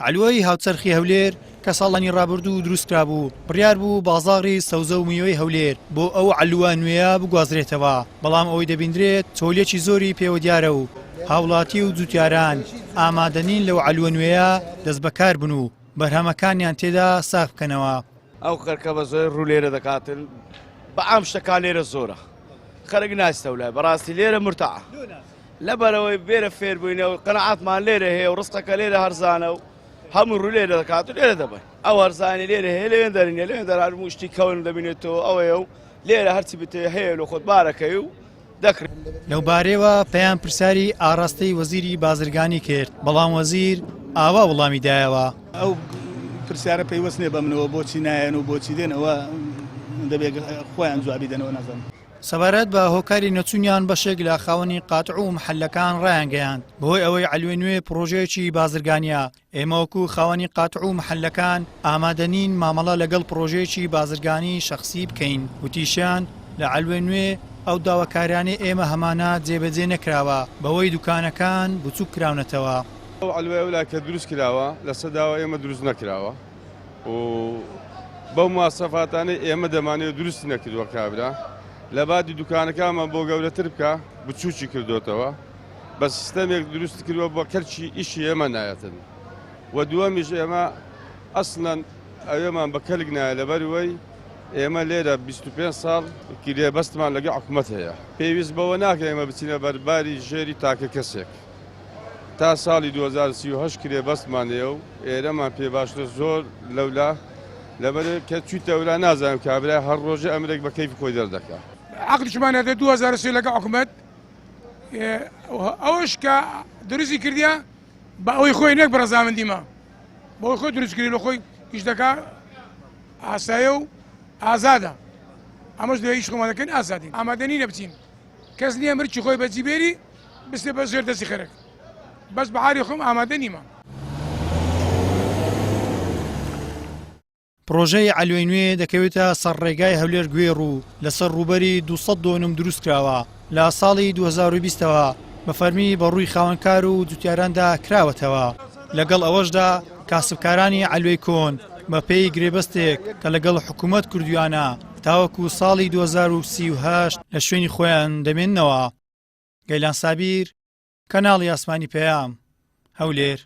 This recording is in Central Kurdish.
عەلوەی هاوچەرخی هەولێر کە ساڵانی ڕابردوو دروستکرابوو، بڕیار بوو بازاڕی سەوزە و میوەی هەولێر بۆ ئەو عەلوە نوێیە بگوازرێتەوە، بەڵام ئەوەی دەبیندرێت چۆلییەکی زۆری پێوە دیارە و هاوڵاتی و جوتیاران ئامادەنین لەو عەلوە نوێیە دەستبەکار بن و بەرهەمەکانیان تێدا ساغ بکەنەوە. ئەو خەرکە بە زۆری ڕوو لێرە دەکاتن بە عام شتەکان لێرە زۆرە خەرک ناچتەو لای بەڕاستی لێرە مرتاعە لەبەرەوەی بێرە فێر بووینە و قەنەعاتمان لێرە هەیە و ڕستەکە لێرە هەرزانە و هەموو ڕوو لێرە دەکات و لێرە دەبن ئەو هەرزانی لێرە هەیە لەوێن دەرینە لەوێن دەرار مشتی کەون دەبینێتەوە ئەوەیە و لێرە هەرچی بتێ هەیە لە خۆت بارەکەی و دەکرێت. لەوبارەیەوە پەیام پرسیاری ئاڕاستەی وەزیری بازرگانی کرد، بەڵام وەزیر ئاوا وەڵامی دایەوە. ئەو پرسیارە پەیوەست نیە بە منەوە بۆچی نایەن و بۆچی دێن ئەوە دەبێت خۆیان جوابی دەنەوە نازانم. سەبارەت بە هۆکاری نەچوونیان بەشێک لە خاوەنی قاتع و محەلەکان ڕایانگەیاند، بەهۆی ئەوەی عەلوەی نوێ پڕۆژەیەکی بازرگانییە، ئێمە وەکو خاوەنی قاتع و محەلەکان ئامادەنین مامەڵە لەگەڵ پڕۆژەیەکی بازرگانی شەخسی بکەین، وتیشیان، لە عەلوەی نوێ ئەو داواکاریانەی ئێمە هەمانە جێبەجێ نەکراوە بەوەی دوکانەکان بچوک کراونەتەوە. ئەو عەلوەی ئەولا کە دروست کراوە لەسەر داوای ئێمە دروست نەکراوە و بەو مواسەفاتانەی ئێمە دەمانەوێت دروستی نەکردووە کابرا لەباتی دوکانەکانمان بۆ گەورەتر بکا بچوکی کردۆتەوە. بە سیستەمێک دروست کردوە بە کەلکی ئیشی ئێمە نایەتن و دووەمیش ئێمە ئەسلەن ئەوێمان بە کەلک نایە لەبەر وەی ئێمە لێرە 25 ساڵ گرێبەستمان لەگە حکومەت هەیە پێویست بەوە ناکە ئێمە بچینە بەرباری ژێری تاکە کەسێک تا ساڵی 2038 کرێبەستمان هەیە و ئێرەمان پێ باشترە زۆر لەولا لەبەر کە چویتە ئەولا نازانم کابرا هەر ڕۆژێ ئەمرێک بە کەیفی خۆی دەردەکا. عەقدیشمان هەتە 2003 لەگە حکومەت ئەوەش کە دروستی کردیە بە ئەوەی خۆی نەک بەڕەزامەندیمە بەوەی خۆی دروست کردی لە خۆی ئیش دەکا ئاسایە و ئازادە ئەمەش لە ئیش خۆمان دەکەین ئازادین ئامادە نینە بچین کەس نییە مرکی خۆی بەجی بێری بستێ بە ژێر دەستی خەرک بەس بەعاری خۆم ئامادە نیمە. پڕۆژەی عەلوەی نوێ دەکەوێتە سەر ڕێگای هەولێر گوێڕ و لەسەر ڕووبەری 200 دۆنم دروستکراوە، لە ساڵی 2020 ەوە بە فەرمی بە ڕووی خاوەنکار و جوتیاراندا کراوەتەوە، لەگەڵ ئەوەشدا کاسبکارانی عەلوەی کۆن بەپێی گرێبەستێک کە لەگەڵ حکومەت کردوویانە تاوەکو ساڵی 2038 لە شوێنی خۆیان دەمێننەوە. گەیلان سابیر، کەناڵی ئاسمانی پەیام، هەولێر.